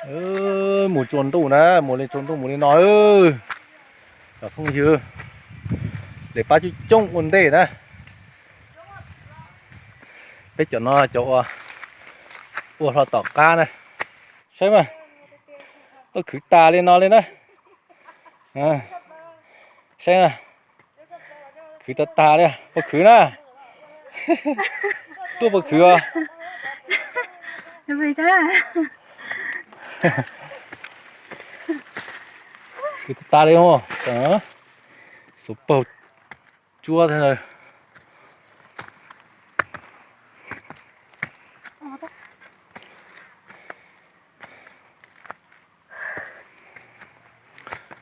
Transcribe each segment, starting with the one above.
Mus tsaus ntuj na, mus li tsaus ntuj mus li no. Cov phooj ywg, lawv pab coob coob ua ntej na. Peb cov no cov ua, ua hlo tom qab na. Saib mas, tuaj khwv tas li no li na. Saib na, khwv tas tas li, puas khwv na? Tuaj puas khwv os? Khwv tas tas li, xuv paug tsuab thiab.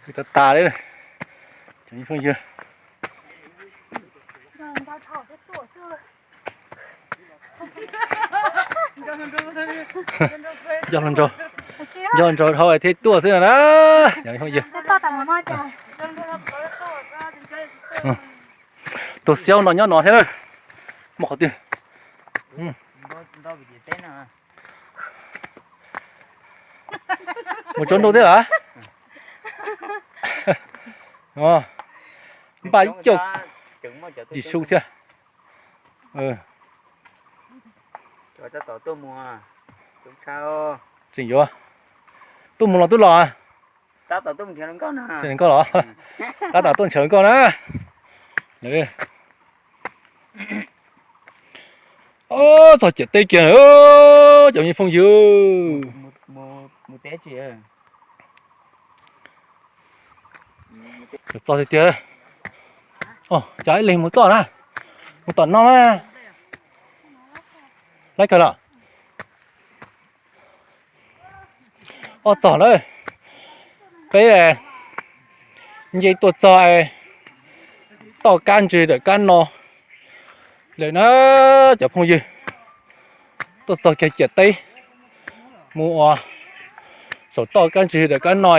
Khwv tas tas li, cov phooj ywg. Yog hluas nraug, yog hluas nraug dhau thiaj tuaj xwb no na. Yog phooj ywg, tus xiaub no nyob no thiab na. Muaj qhov twg? Mus tsaus ntuj thiab lawm. Npaj ib co dis su thiab. Tseem yuav tuaj mus los twb los. Tab tom tuaj nrhiav hluas nkauj na. Tab tom tuaj nrhiav hluas nkauj na. Txog ciam teb kiag, cov me phooj ywg. Mus teb tsis? Txog tiag tiag. Cov ib leeg mus txoj na. Mus tom no mas. Laib kawg los. Ob txog lawm. Peb nce tuaj txog toj kab ntsig ntawm kab no lawm na, cov phooj ywg. Tuaj txog kiag ciam teb, mus ua saum toj kab ntsig ntawm kab no.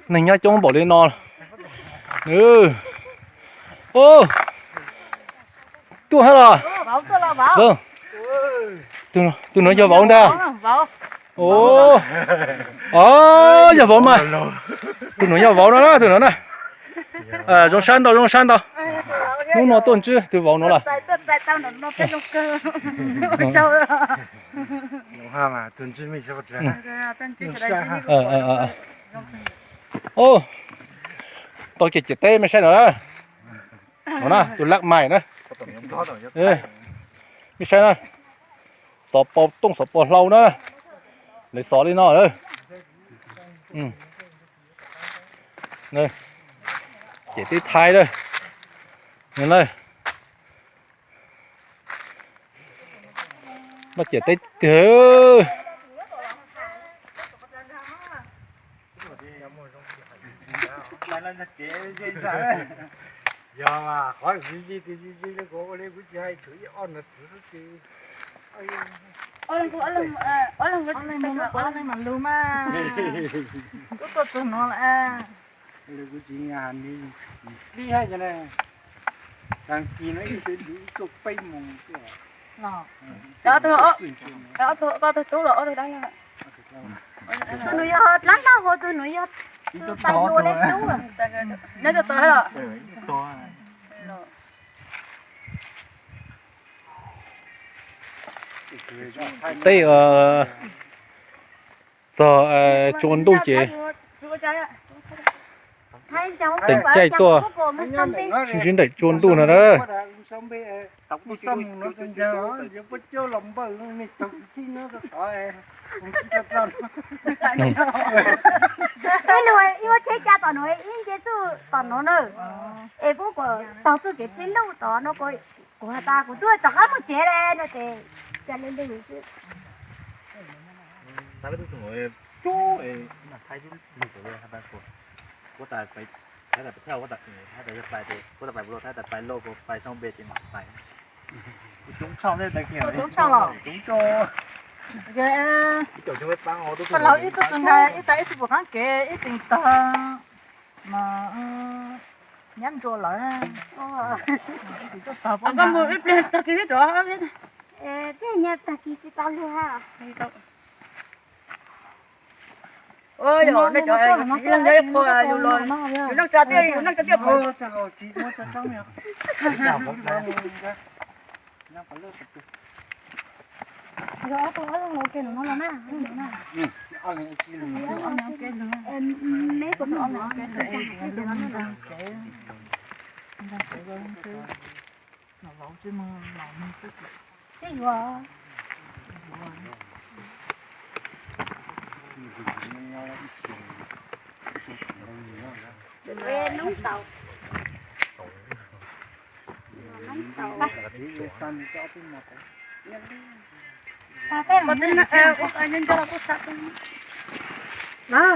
Neeg nyob coob npaum li no. Tuaj thiab los? Tus nuav yog vauv ntag. Yog vauv mas. Tus nuav yog vauv no na, tus nuav na. Zoo sab ntau, zoo sab ntau. Hnub no tuaj ntsib tus vauv nuav lawm. Tau kiag ciam teb mej saib no na. No na, tus laj mais na. Mej saib na, xov pos tooj xov pos hlau na. Lawv xov li no. Ciam teb Thaib lawm. Noj ciam teb tiag. Yog mas, qhov ze ze tus ze ze li kuv ua li kuv tsis hais tshuav ib ob no txwv xwb ces. Ob leeg mas lug mas. Kuv tuaj txug no lawm. Kuv tsis hais nws, dib hais cas ne. Tag kis no ib sawv ntxuv ib tuaj peb moos xwb. Ob tug, ob tug, koj tug tub los ob tug dab laug? Tus nus yog dab laug, tus nus yog tus tais nus li tub. Neb tuaj txog los? Teb txog tsua ntuj ces teem caij tuaj sib ntsib ntawm tsua ntuj no na. Ib nus ib muab tsheb ca tom nuav, ib nce txuj tom nuav na. Es puab kuas taug txuj kev tsheb luj tod no, kuv has tas kuv twb rov qab mus tsev le no ces ca le lug xwb. Ib tug tug nrag ib tag ib tug puas qaab kev ib tseem tog mas. Nyab ntsuas lawm. Koj mus ib pliag tag kis thiab rov. Tej nyias tag kis tsis tau lug ha. Yog nej cov tsis leej yog ib qho yus los yus neej tsa tiaj, yus neej tsa tiaj pom.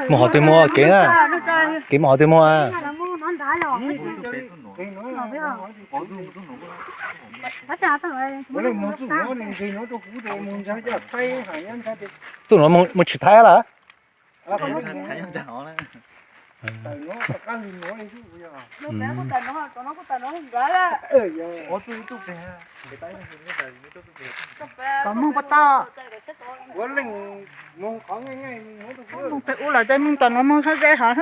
Mus qhov twg mus kev na? Kev mus qhov twg mus? Txuj nuav mus tsis thaib lawm? Mus pem ub lawm, tes mus tom nuav mus txhab ze hov.